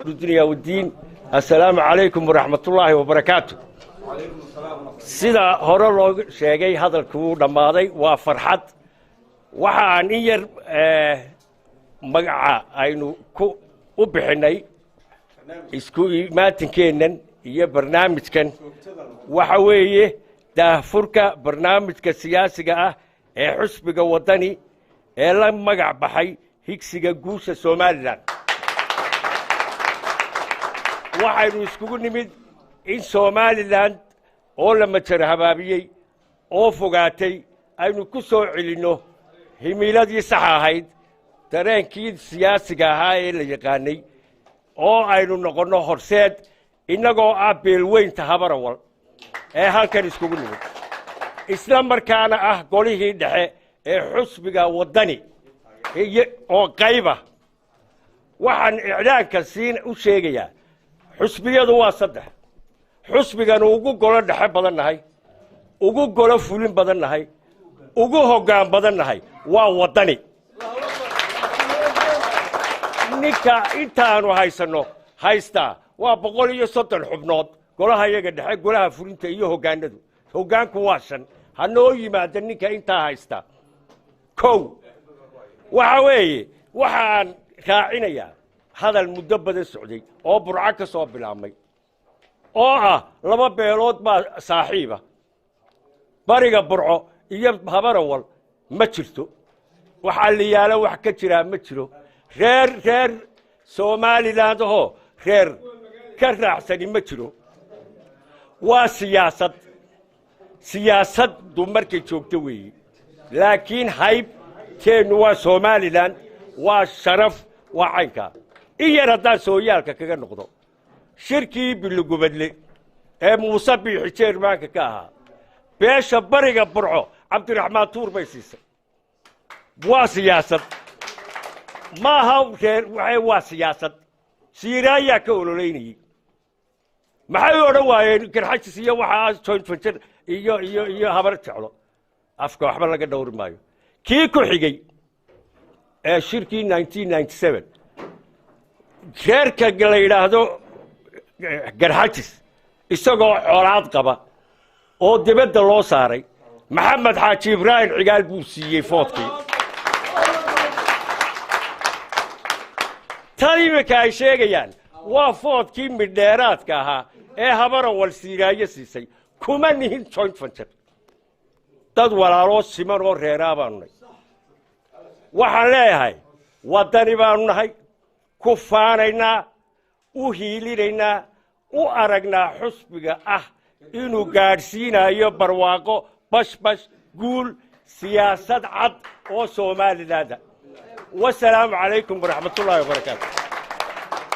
Dunya wdiin. Assalaamu calaykum waraxmatullaahi wabarakaatu. Sida hore loo sheegay, hadalkii wuu dhammaaday. Waa farxad. Waxa aan in yar magaca aynu ku u bixinnay isku imaatinkeennan iyo barnaamijkan waxa weeye daahfurka barnaamijka siyaasiga ah ee xusbiga Waddani ee la magac baxay Higsiga Guusha Somaliland. Waxaynu iskugu nimid in Somaliland oo la majar habaabiyey oo fogaatay aynu ku soo celinno himiladii saxa ahayd, dareenkii siyaasiga ahaa ee la yaqaanay, oo aynu noqonno horseed, innagoo ah beelweynta Habarawal ee halkan iskugu nimid, isla markaana ah golihii dhexe ee xusbiga Waddani oo qayba. Waxaan iclaanka siin u sheegayaa, xusbiyadu waa saddex. Xusbiganu ugu golo dhexe badan nahay, ugu golo fulin badan nahay, ugu hoggaan badan nahay waa Waddani. Ninka intaanu haysanno haystaa waa 130 xubnood, golaha iyaga dhexe, golaha fulinta iyo hoggaanadu. Hoggaanku waa shan. Ha noo yimaada ninka intaa haysta. Kow waxa weeye, waxaan raacinayaa hadal muddo badan socday oo Burco ka soo bilaabmay, oo ah laba beelood baa saaxiiba, bariga Burco iyo Habarawal. Ma jirto wax alliyaalo wax ka jiraa, ma jiro reer reer Somaliland ahoo reer ka raacsani ma jiro. Waa siyaasad, siyaasaddu markay joogto weeye, laakiin haybteennu waa Somaliland, waa sharaf, waa caynkaa. In yar haddaan sooyaalka kaga noqdo, shirkii Billigubadle ee Muuse Biixi chairmanka ka ahaa, beesha bariga Burco Cabdiraxmaan Tuur bay siisay. Waa siyaasad, maaha reer, waa siyaasad. Siiraayaa ka ololeynayey. Maxay u odhan waayeen Garxajis iyo waxaa joint venture iyo Habar Jeclo? Afka waxba laga dhowri maayo. Kii ku xigay ee shirkii 1997, reerka la yidhaahdo Garxajis isagoo colaad qaba oo dibadda loo saaray, Maxamed Xaaji Ibraahim Cigaal buu siiyey votekii. Tan iminka ay sheegayaan waa votekii midheeraadka ahaa ee Habarawal Siiraayo siisay. Kuma nihin joint venture, dad walaaloo siman oo reeraa baanu nahay. Waxaan leeyahay, Waddani baanu nahay, ku faanaynaa, u hiilinaynaa, u aragnaa xusbiga ah inuu gaadhsiinayo barwaaqo, bashbash, guul, siyaasad cad oo Somalilaanda. Wasalaamu calaykum waraxmatullaahi wabarakaatu.